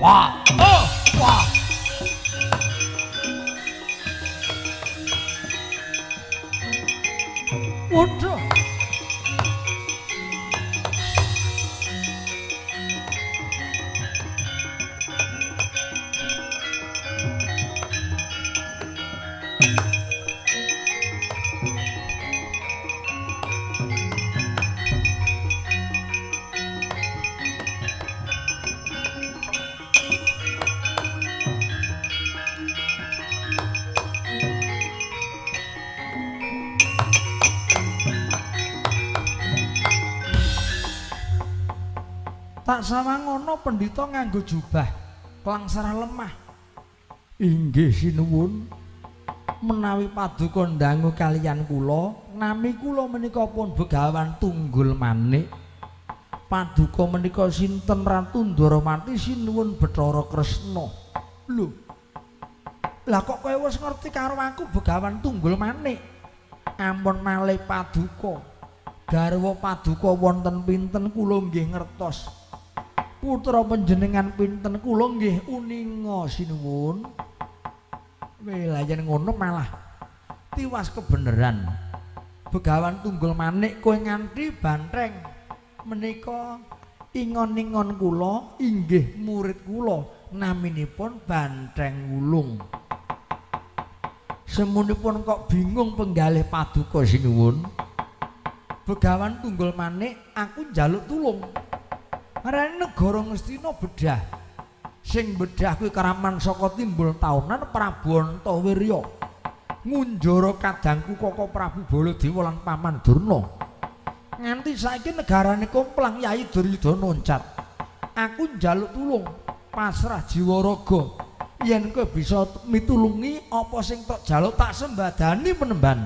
Wah, oh, wah. Waduh. Tak sawang ana pendhita nganggo jubah klangsarah lemah. Inggih sinuwun, menawi paduka ndangu kaliyan kula, nami kula menika pun Begawan Tunggul Manik. Paduka menika sinten Ratu Ndorowati sinuwun Bathara Kresna. Lho. Lah kok kowe wis ngerti karo aku Begawan Tunggul Manik? Ampun malih paduka. Garwa paduka wonten pinten kula nggih ngertos. Putra panjenengan pinten kula nggih uninga sinuwun. Weh, yen ngono malah tiwas kebeneran. Begawan Tunggul Manik kowe nganti bantreng menika ingon-ingon kula inggih murid kula naminipun Bantreng Wulung. Semunipun kok bingung penggalih paduka sinuwun. Begawan Tunggul Manik aku njaluk tulung. Rene negara Ngastina bedah. Sing bedah kuwi karaman saka timbul taunan Prabu Antawirya. Ngunjara kadangku Koko Prabu Baladewa lan Paman Durna. Nganti saiki negarane komplang Yai Duryudana loncat. Aku njaluk tulung, pasrah jiwa raga. Yen kowe bisa mitulungi apa sing tok jaluk tak sembadani penemban.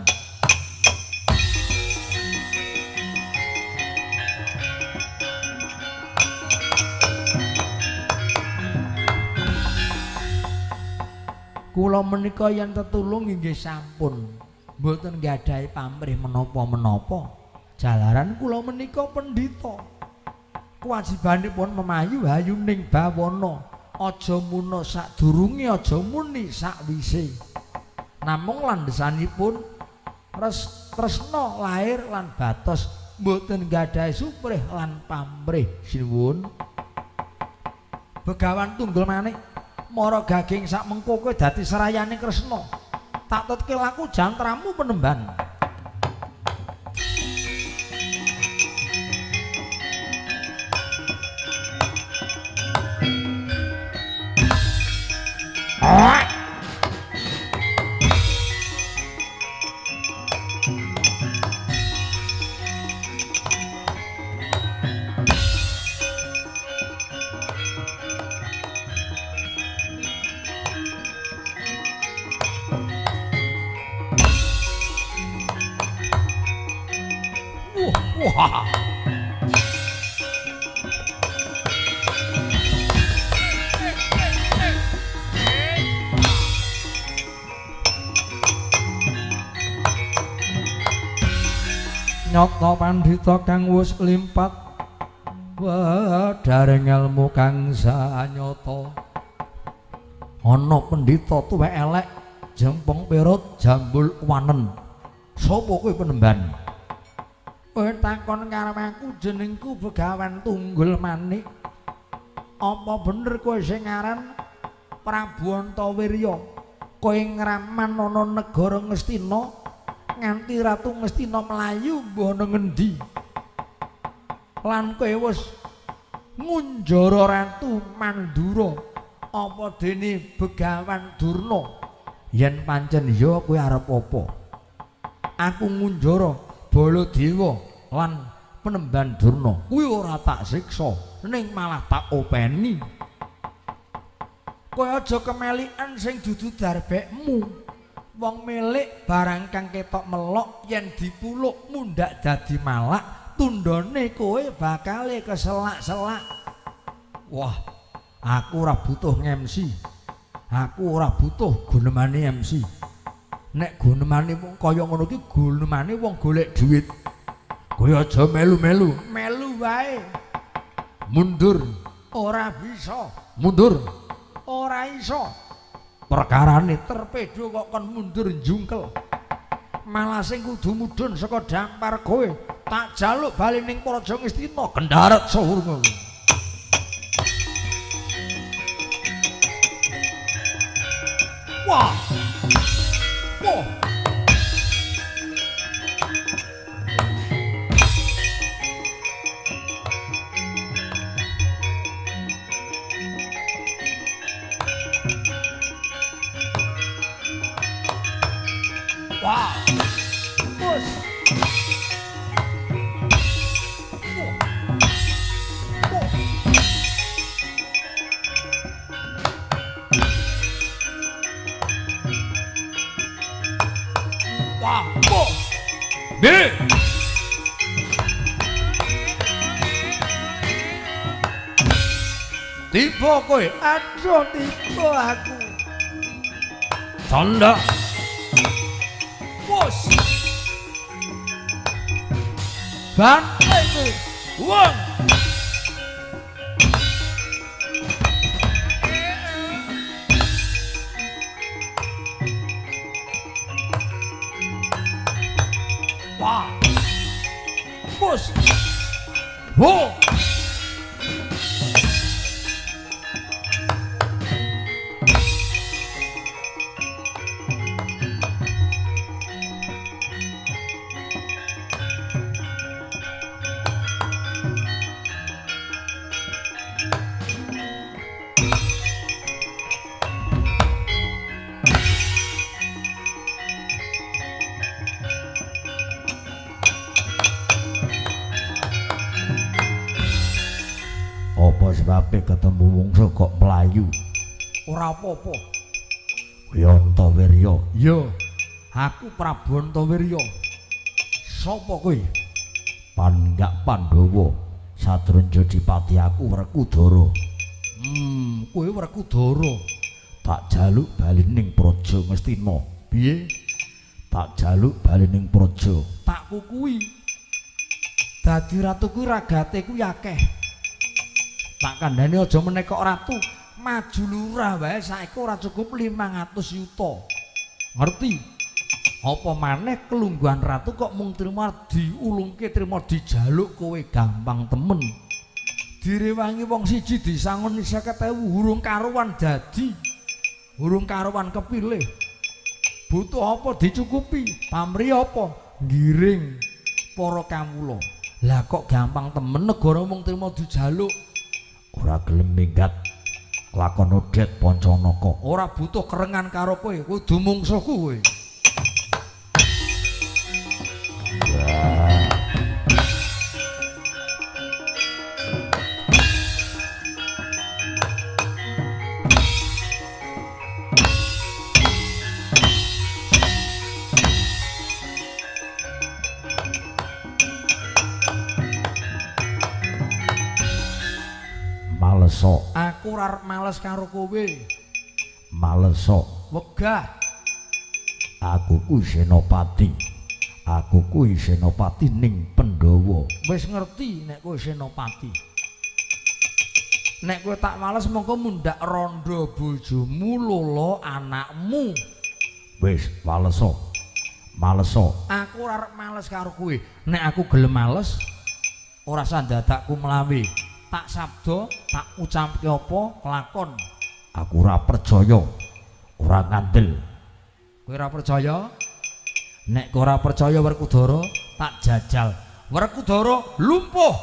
Kula menika yen tetulung inggih sampun mboten nggadahi pamrih menapa-menapa. Jalaran kula menika pendhita. Kewajibanipun memayu hayuning bawana, aja muna sadurunge, aja muni sakwise. Namung landhesanipun tresna lair lan batos mboten nggadahi suprih lan pamrih. Sinuwun. Begawan Tunggul Manik mara gaging sak mengko kowe dadi serayane Kresna. Tak tutke laku jantramu penemban. Wah. Nyata pandhita kang wis limpat wedharing elmu kang sanyata. Ana pendhita tuwek elek jempong perut jambul wanen. Sapa kowe penemban? Kowe takon karo aku jenengku Begawan Tunggul Manik. Apa bener kowe sing aran Prabu Antawirya? Kowe ngraman ana negara Ngastina nganti Ratu Ngastina mlayu mbuh ana ngendi? Lan kowe wis ngunjara Ratu Mandura, apa dene Begawan Durna? Yen pancen iya kowe arep apa? Aku ngunjara Baladewa lan penemban Durna kuwi ora tak siksa, ning malah tak openi. Kowe aja kemelikan sing dudu darbekmu. Wong milik barang kang ketok melok yen dipuluk mundhak dadi malak, tundhone kowe bakale keselak-selak. Wah, aku ora butuh nge-MC. Aku ora butuh gunemane MC. Nek gunemane wong kaya ngono iki gunemane wong golek dhuwit. Kowe aja melu-melu, melu wae. Mundur. Ora bisa. Mundur. Ora iso. Perkarane terpedo kok kon mundur njungkel. Malah sing kudu mudhun saka dampar kowe. Tak jaluk bali ning Praja Ngastina kendharet sahurunga. Wah. Wah. Wah. Bos. Wah. Wah. Wah. Wah. Nih. Tiba kowe, aduh tiba aku. Canda. Bos. Bantai kowe. Wong. Wah. Bos. Wong. Apa sebabe ketemu mungsuh kok mlayu? Ora apa-apa. Kuwi Antawirya. Iya. Aku Prabu Antawirya. Sapa kowe? Panggak Pandhawa. Sadurunge dadi pati aku Werkudara. Kowe Werkudara. Tak jaluk bali ning Praja Ngastina. Piye? Tak jaluk bali ning Praja. Tak kukuhi. Dadi ratu kuwi ragate kuwi akeh. Tak kandhane aja meneh kok ratu, maju lurah wae saiki ora cukup 500 yuta. Ngerti? Apa maneh kelungguhan ratu kok mung trima diulungke, trima dijaluk kowe gampang temen. Direwangi wong siji disangoni 50.000 urung karuan dadi. Urung karuan kepilih. Butuh apa dicukupi, pamrih apa? Ngiring para kawula. Lah kok gampang temen negara mung trima dijaluk. Ora gelem minggat lakon odet Pancanaka. Ora butuh kerengan karo kowe, kudu mungsuhku kowe. Maleso. Aku ora arep males karo kowe. Maleso. Wegah. Aku kuwi senopati. Aku kuwi senopati ning Pandhawa. Wis ngerti nek kowe senopati. Nek kowe tak males mongko mundhak rondo bojomu lolo anakmu. Wis maleso. Maleso. Aku ora arep males karo kowe. Nek aku gelem males ora sandadakku mlawe. Tak sabda, tak ucapke apa kelakon. Aku ora percaya, ora ngandel. Kowe ora percaya? Nek kowe ora percaya Werkudara, tak jajal. Werkudara lumpuh.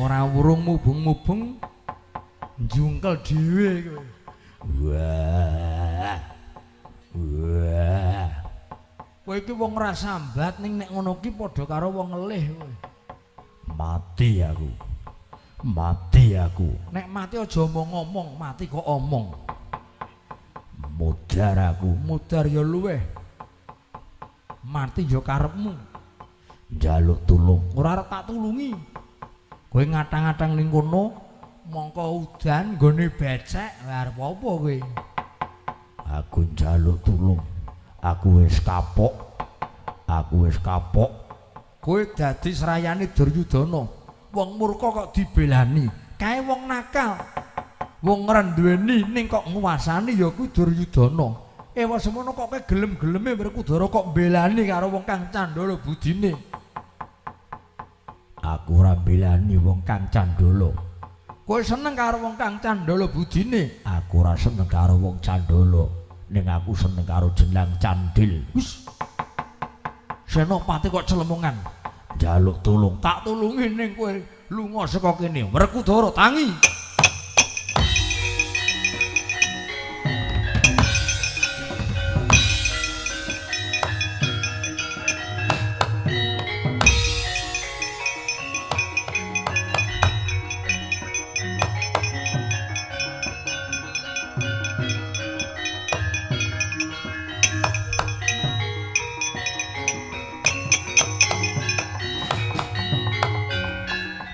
Ora wurung mubung-mubung njungkel dhewe kowe. Wah. Wah. Kowe iki wong ora sambat ning nek ngono ki padha karo wong ngelih kowe. Mati aku. Mati aku. Nek mati aja omong-omong, mati kok omong. Modar aku. Modar ya luweh. Mati ya karepmu. Njaluk tulung. Ora arep tak tulungi. Kowe ngatang-ngatang ning kono Mongko udan nggone becek arep apa kowe? Aku njaluk tulung. Aku wis kapok. Aku wis kapok. Kowe dadi srayane Duryudana. Wong murka kok dibelani. Kae wong nakal. Wong ora duweni ning kok nguasani ya kuwi Duryudana. Ewa semono kok kowe gelem-geleme Werkudara kok mbelani karo wong kang candala budine. Aku ora mbelani wong kang candala. Kowe seneng karo wong kang candala budine? Aku ora seneng karo wong candala, ning aku seneng karo jenang candil. Wis. Senopati kok celemongan. Njaluk tulung. Tak tulungi ning kowe lunga saka kene. Werkudara tangi.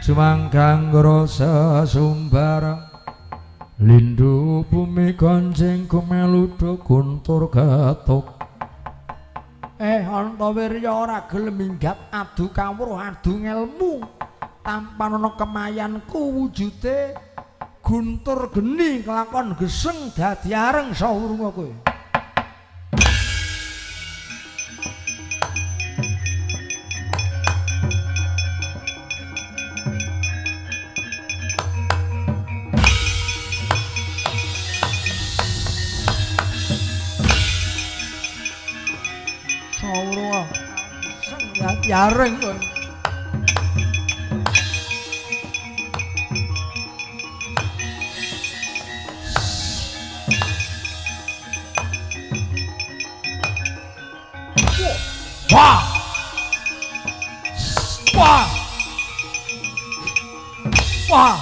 Sumanggang rasa sumbarang lindu bumi gonjing kumeludo guntur getuk. Antawirya ora gelem minggat adu kawruh adu ngelmu. Tampan ana kemayanku wujude guntur geni kelakon geseng dadi areng sawurunga kowe. Yareng kowe. Wah! Wah! Wah!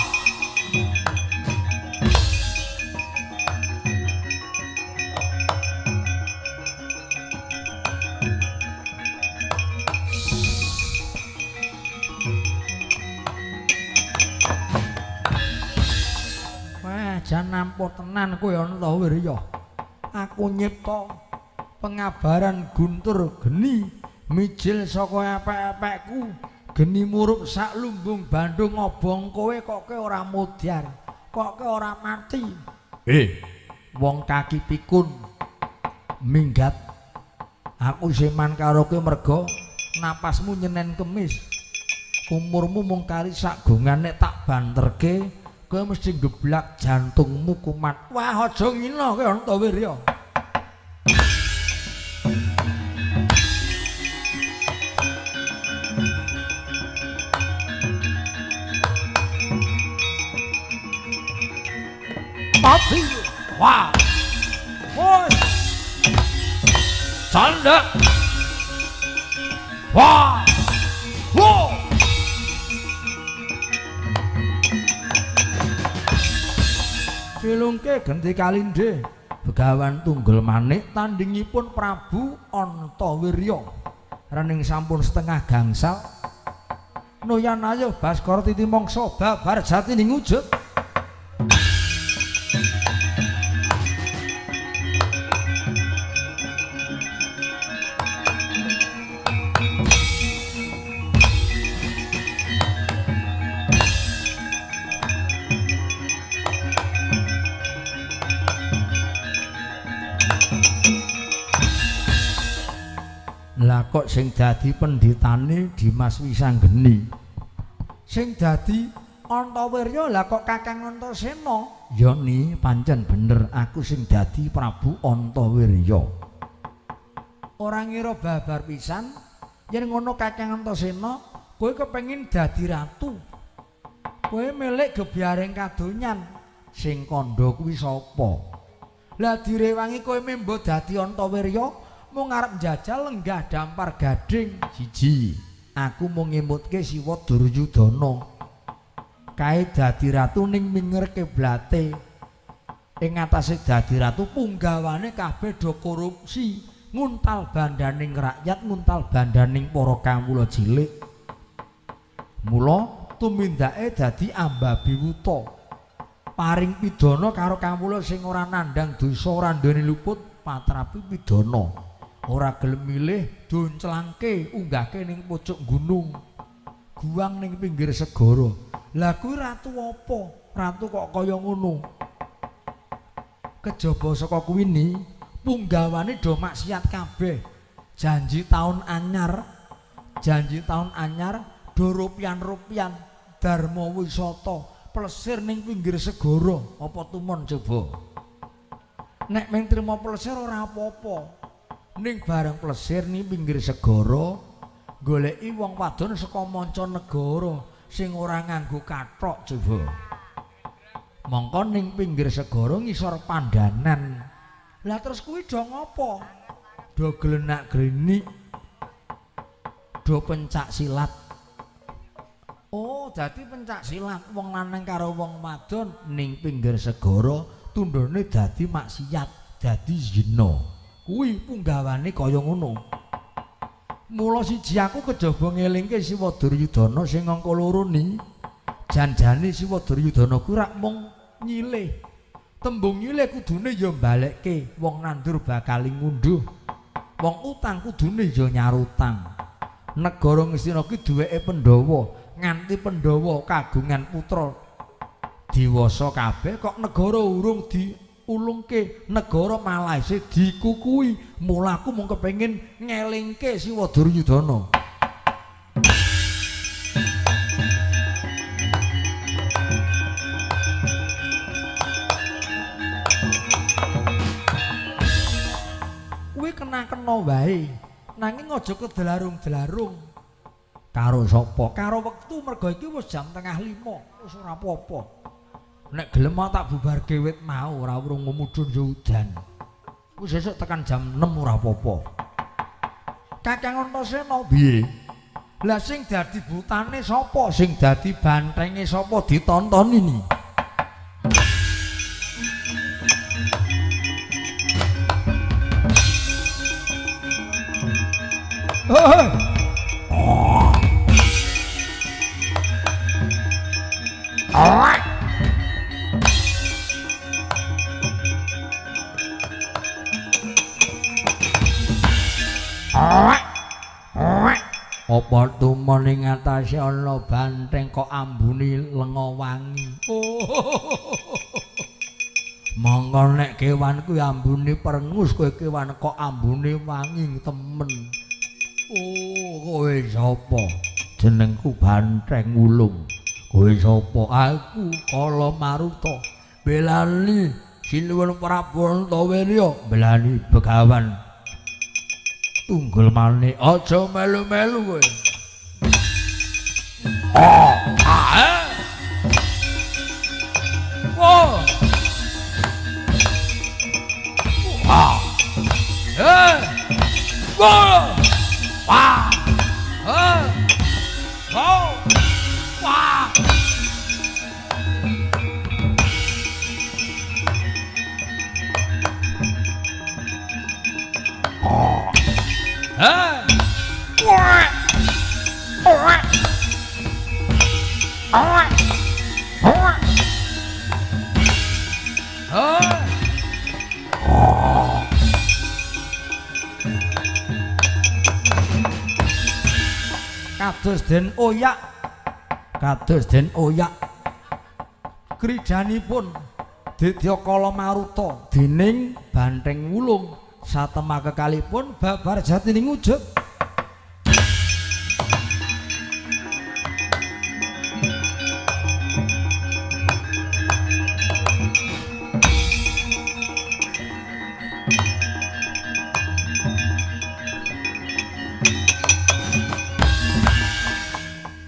Jan nampa tenan kowe Antawirya. Aku nyipta pengabaran guntur geni mijil saka epek-epekku. Geni murup sak lumbung Bandung ngobong kowe kok kowe ora modar, kok kowe ora mati. Wong kaki pikun minggat. Aku seman karo kowe merga napasmu nyenen kemis. Umurmu mung kari sak gongan nek tak banterke kowe mesti geblak jantungmu kumat. Wah, aja ngina kowe Antawirya. Mati. Wah. Woi. Canda. Wah. Wo. Cilungke genti kalindhe Begawan Tunggul Manik tandingipun Prabu Antawirya. Rening sampun setengah gangsal. Noyan ayo Baskara titi mangsa babar jatining wujud. Lah kok sing dadi pendhitane Dimas Wisanggeni. Sing dadi Antawirya lah kok Kakang Antasena. Ya ni pancen bener aku sing dadi Prabu Antawirya. Ora ngira babar pisan yen ngono Kakang Antasena, kowe kepengin dadi ratu. Kowe milik gebyaring kadonyan. Sing kandha kuwi sapa? Lah direwangi kowe membo dadi Antawirya mung arep njajal lenggah dampar gading. Siji, aku mung ngemutke Siwa Duryudana. Kae dadi ratu ning minger kiblate. Ing atase dadi ratu punggawane kabeh do korupsi, nguntal bandaning rakyat, nguntal bandaning para kawula cilik. Mula tumindake dadi ambabi wuta. Paring pidana karo kawula sing ora nandhang dosa ora nduweni luput patrapi pidana. Ora gelem milih donclangke unggahke ning pucuk gunung. Guang ning pinggir segara. Lah kuwi ratu apa? Ratu kok kaya ngono. Kejaba saka kuwi ni punggawane do maksiat kabeh. Janji taun anyar, janji taun anyar do rupian-rupian dharma wisata plesir ning pinggir segara. Apa tumon coba? Nek mung trima plesir ora apa-apa. Ning bareng plesir ning pinggir segara goleki wong wadon saka manca negara sing ora nganggo kathok coba. Mongko ning pinggir segara ngisor pandanan. Lah terus kuwi do ngopo? Do glenak-glenik, do pencak silat. Oh, dadi pencak silat wong lanang karo wong wadon ning pinggir segara tundhone dadi maksiat, dadi zina. Kuwi punggawane kaya ngono. Mula siji aku kejaba ngelingke Siwa Duryudana sing angka loro ni. Janjane Siwa Duryudana kuwi rak mung nyilih. Tembung nyilih kudune ya mbalekke, wong nandur bakal ngunduh. Wong utang kudune ya nyarutang. Negara Ngastina ki duweke Pandhawa, nganti Pandhawa kagungan putra diwasa kabeh kok negara urung diulungke, negara malah isih dikukui. Mula aku mung kepengin ngelingke Siwa Duryudana. Kuwi kena-kena wae, nanging aja kedelarung-delarung. Karo sapa? Karo wektu, merga iki wis jam 4:30, wis ora apa-apa. Nek gelem tak bubarke wit mau ora urung mudhun yo udan. Wis sesuk tekan jam 6 ora apa-apa. Kakang Antasena piye? Lah sing dadi butane sapa? Sing dadi bantenge sapa ditontoni ni? Apa tumon ing atase ana banteng kok ambune lenga wangi. Monggo nek kewan kuwi ambune prengus, kowe kewan kok ambune wangi temen. Oh, kowe sapa? Jenengku Banteng Wulung. Kowe sapa? Aku Kala Maruta. Belani Sinuwun Prabu Antawirya, belani Begawan Tunggul Manik. Aja melu-melu kowe. Oh, ah. Oh. Ah. Eh. Wah. Wah. Eh. Oh. Wah. Oh. Eh. Wah. Wah. Wah. Wah. Ah. Kados den oyak, kados den oyak krijanipun Ditya Kala Maruta dening Banteng Wulung satemah kekalipun babar jatining wujud.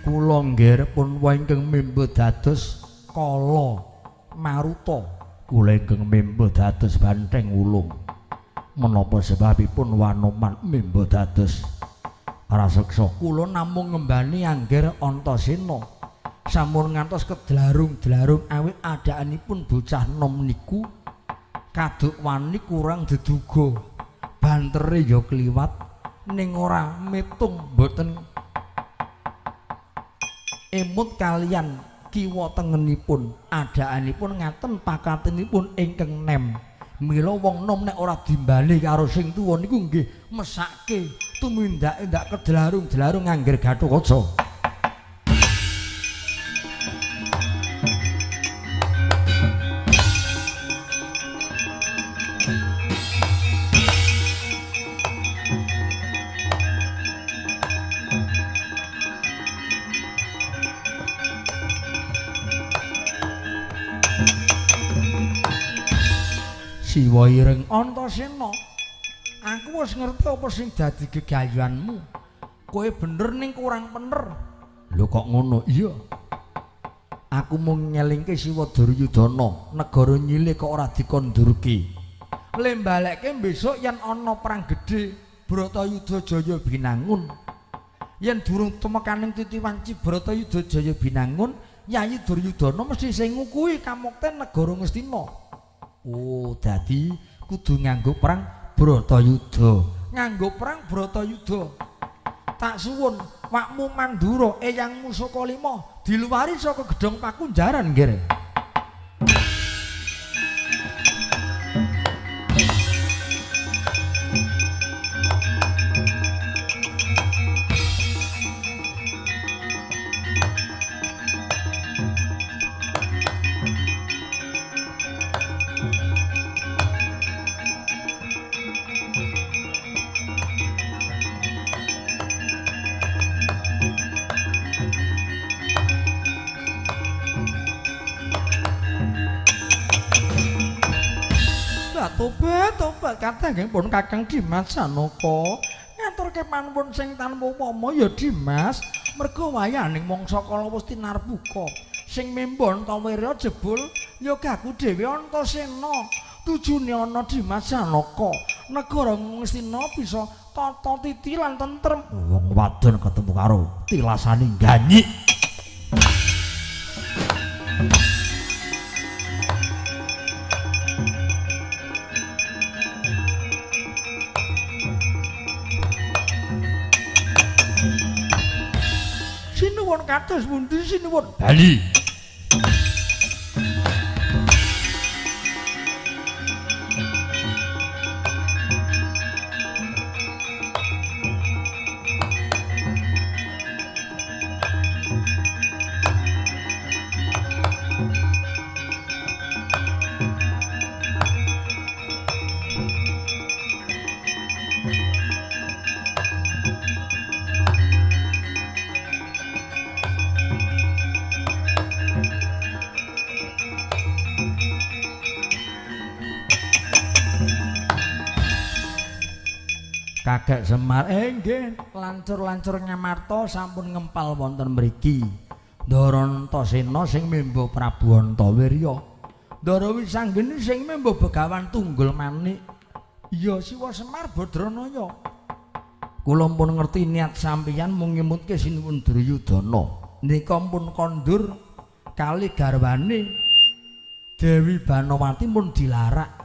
Kula nggih pun ingkang mimba dados Kala Maruta, kula ingkang mimba dados Banteng Wulung. Menapa sebabipun Wanoman mimba dados raseksa? Kula namung ngembani angger Antasena sampun ngantos kedlarung-dlarung awit adaanipun bocah nom niku kaduk wani kurang deduga, bantere ya kliwat ning ora mitung mboten emut kalian kiwa tengenipun, adaanipun ngaten pakatenipun ingkang nem. Mila wong nom nek ora dimbali karo sing tuwa niku nggih mesake tumindake ndak kedlarung-dlarung ngangger Gathotkaca. Siwa ireng Antasena, aku wis ngerti apa sing dadi gegayuhanmu. Kowe bener ning kurang bener. Lho kok ngono? Iya. Aku mung ngelingke Siwa Duryudana, negara nyilih kok ora dikondurke. Le mbalekke besok yen ana perang gedhe Bratayuda Jaya Binangun. Yen durung tumekaning titiwanci Bratayuda Jaya Binangun, Yayi Duryudana mesti sing ngukuhi kamukten negara Ngastina. Oh, dadi kudu nganggo perang Bratayuda. Nganggo perang Bratayuda. Tak suwun wakmu Mandura, eyangmu Sukalima diluwari saka gedhong pakunjaran, nggih. Tobat kathah pun Kakang Dimas Janaka ngaturke panuwun sing tanpa upama ya Dimas, merga wayaning mangsa kala wis tinarbuka sing memba Antawirya jebul ya gaku dhewe Antasena. Tujune ana Dimas Janaka, negara Ngastina bisa tata titi lan tentrem. Wong wadon ketemu karo tilasane ganyik. Sinuwun kados pundi sinuwun? Bali. Kakek Semar nggih lancur-lancur ngamarta sampun ngempal wonten mriki. Ndara Antasena sing memba Prabu Antawirya. Ndara Wisanggeni sing memba Begawan Tunggul Manik. Ya Siwa Semar Badranaya. Kula pun ngerti niat sampeyan mung ngemutke Sinuwun Duryudana. Nika pun kondur kali garwane Dewi Banowati pun dilarak.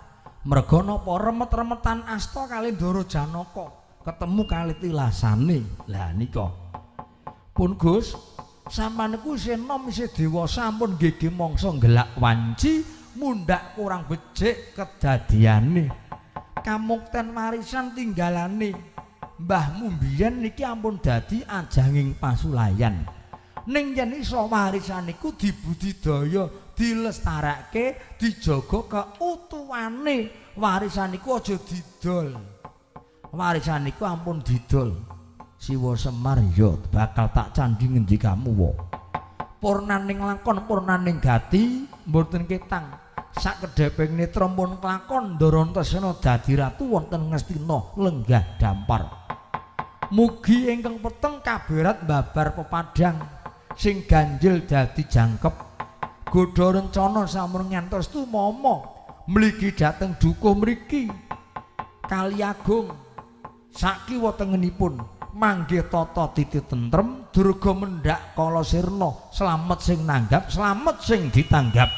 Merga napa remet-remetan asta kali Ndara Janaka ketemu kali tilasane. Lah nika pun Gus, sampeyan niku isih enom isih dewasa ampun nggih mangsa nggelak wanci mundhak kurang becik kedadiane. Kamukten warisan tinggalane mbahmu mbiyen niki ampun dadi ajanging pasulayan. Ning yen iso warisan niku dibudidaya, dilestarake, dijaga keutuhane. Warisan niku aja didol. Warisan niku ampun didol. Siwa Semar ya bakal tak candhi ngendikamu wa. Purnaning lakon, purnaning gati mboten ketang. Sakedheping netra pun klakon Ndara Antasena dadi ratu wonten Ngastina lenggah dampar. Mugi ingkang peteng kaberat babar pepadang sing ganjil dadi jangkep. Godha rencana sampun ngantos tumama mligi dhateng dukuh mriki Kali Agung sakiwa tengenipun manggih tata titi tentrem durga mendhak kala sirna slamet sing nanggap slamet sing ditanggap.